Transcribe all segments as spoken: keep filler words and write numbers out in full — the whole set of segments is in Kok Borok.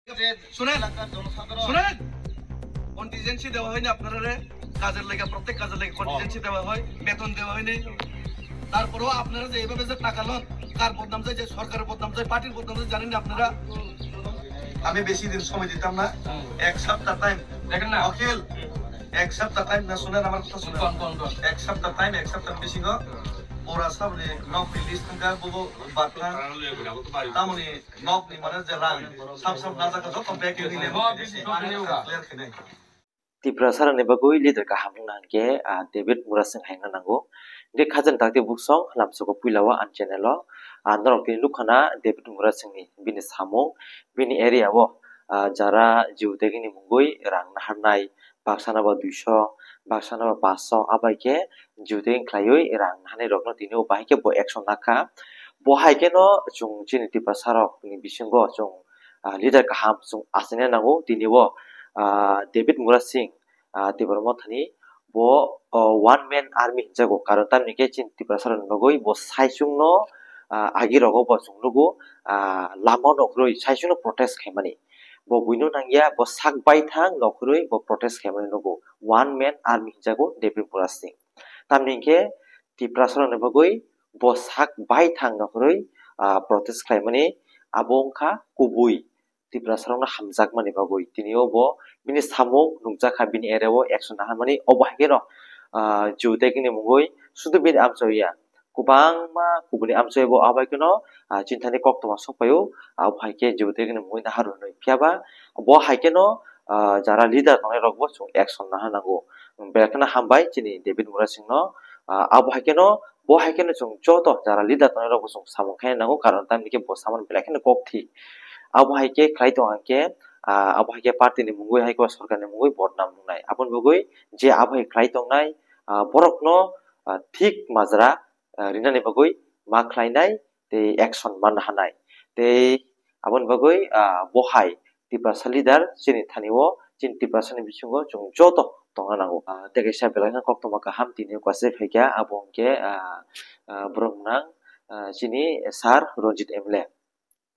শুনেন, শুনেন, কন্টিজেন্সি দেওয়া হয়নি আপনারা রে? কাজের লেগে, প্রত্যেক কাজের লেগে কন্টিজেন্সি দেওয়া হয়, বেতন দেওয়া হয়নি। তারপরেও আপনারা যে এইভাবে যে টাকা লন, কার বদনাম যায়, যে সরকারের বদনাম যায়, পার্টির বদনাম যায়, জানেন না আপনারা? আমি বেশি দিন সময় দিতাম না, এক সপ্তাহ টাইম। দেখেন না? অখিল, এক সপ্তাহ টাইম না, শুনেন আমার কথা শুনেন। কোন, কোন, কোন? এক সপ্তাহ টাইম, এক সপ্তাহ বেশি গো। ওরা সব রে, নক রিলিজ থাকা, বুবো বার্তা। তামনি নক নি মানে যে রাং, সব সব না থাকা, যত ব্যাগ নিলে, ক্লিয়ার খেয়ে নেই। Tiprasa rokni bagwi leader kaham wngna hwnkhe, ah, David Murasing hai wngna nango. Hwnkhe khajani dakti buksong lamsoko puila o ani channel o, ah, norok tini nukha na David Murasing ni bini samung, bini area o, ah, jara jiu degini mungwi rang naharnai, baksa no ba duiso, baksa no ba paanso, abai khe jiu degini khlaiwi rang naharnai rokno tini o bahai khe bo action nakha. Bo hai kheno chwng chini Tiprasa rokni bisingo chwng, ah, leader kaham chwng achina nango tini o, ah, David Murasing, ah, Tipra Mothani bo, oh, one man army hinjago, karon tamni khe chini Tiprasa rokni bagwi bo saichung no, ah, agi rogo bo chwng nugo, ah, lama no kwrwi saichung no protest khaimani. Bo buino nangya, bo sak baithang no kwrwi bo protest khaimani nugo. One man army hinjago David Murasing. Tamni khe Tiprasa rokni bagwi bo sak baithang no kwrwi, ah, protest khlaimani abo wngkha kubui. Tiprasa rokno hamjakmani bagwi. Tini o bo bini samung nukjakha, bini area o action naharmani. Obo hai kheno, ah, jiu degini mungwi sudu bini amchoya, kwbangma kubuni amchoya bo abai kheno, ah, chini thani koktwma sokpaio. Abo hai khe jiu degini mungwi naharwi hinwi. Phiya ba bo hai kheno, ah, jara leader tongnai rok bo chwng action naharnango. Belai kheno hambai chini David Murasing no, ah, abo hai kheno Bo hai kheno chwng joto jara leader tongnai rok bo chwng samung khaina nango, karon tamni khe bo samani belai kheno kok thi. Abo hai khe khlai tong hwnkhe, ah, abo hai khe party ni mungwi hai khe sorkar ni mungwi bodnam wngnai. Aboni bagwi je abo hai khlai tongnai, ah, borok no, ah, thik majra, ah, rinani bagwi ma khlainai tei action manna hanai. Tei aboni bagwi, ah, bo hai Tiprasa leader chini thani o, chini Tiprasa ni bisingo chwng joto tongna nango. Ah, tei kaisa belai kheno koktwma kaham tini kwchai phaikha, abo hwnkhe, ah, ah, borok nang, ah, chini sir Ranjit M L A.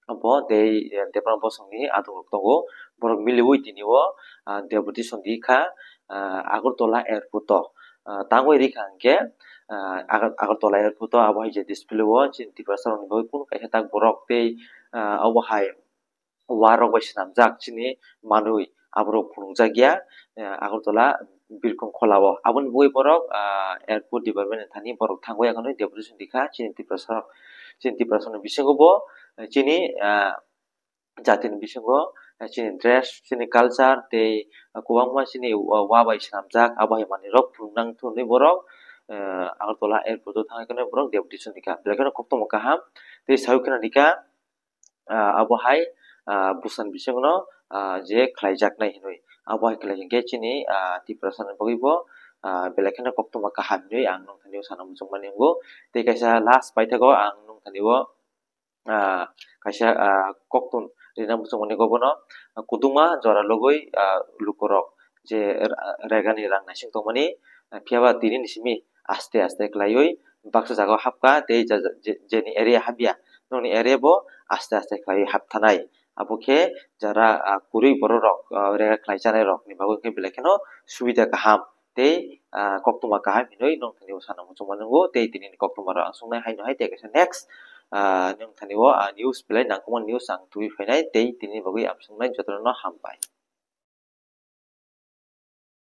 Abo tei, eh, Debbarma bosongni adongrok tongo. Borok miliwi tini o, ah, deputation rikha, ah, Agartala airport o. Ah, tangwi rikha hwnkhe, ah, Agar-, Agartala airport o abo hai je display o chini Tiprasa rokni bagwi kunu kaisa tak borok tei, ah, obo hai war rok bai swnamjak chini manwi aborok phunukjak ya, eh, Agartala Birkong Khola o. Aboni bagwi borok, ah, airport department ni thani borok thangwi ya khe deputation rikha chini Tiprasa rok. Chini Tiprasa rokni bisingo bo, eh, chini, ah, jatini bisingo, eh, chini dress, chini culture tei, ah, kwbangma chini wa, wa bai swnamjak abo hai manwi rok phunuknang thunwi borok, eh, Agartala airport o thangwi khe borok deputation rikha. Belai kheno koktwma kaham tei sawi kheno rikha. Ah, abo hai, ah, bwsani bisingno, ah, je khlaijaknai hinwi. Abo hai khlai hinkhe chini, ah, Tiprasa ni bagwi bo, ah, belai kheno koktwma kaham hinwi ang nung thani o sana muchungmani wngo. Tei kaisa last paithago ang nung thani o, ah, kaisa, ah, koktun rina muchungmani bono, ah, kuduma jora logwi, ah, lukurok je, ah, regani rang naising tongmani, ah, phiyaba tini ni simi aste aste khlaiwi baksa jagao hapkha tei ja-, ja-, je-, jeni area hapya, nokni area bo aste aste khlaiwi hapthanai. Abo khe jara, ah, kwrwi borok rok, ah, rega khlai chanai rok ni bagwi khe belai kheno subida kaham tei, ah, koktwma kaham hinwi nung thani o sana muchungma nungo tei tini ni koktwma rok ang sungnai haino hai tei kaisa next, ah, nung thani o, ah, news belai nangkukma news ang tubui phainai tei tini ni bagwi ang sungnai jotono hambai.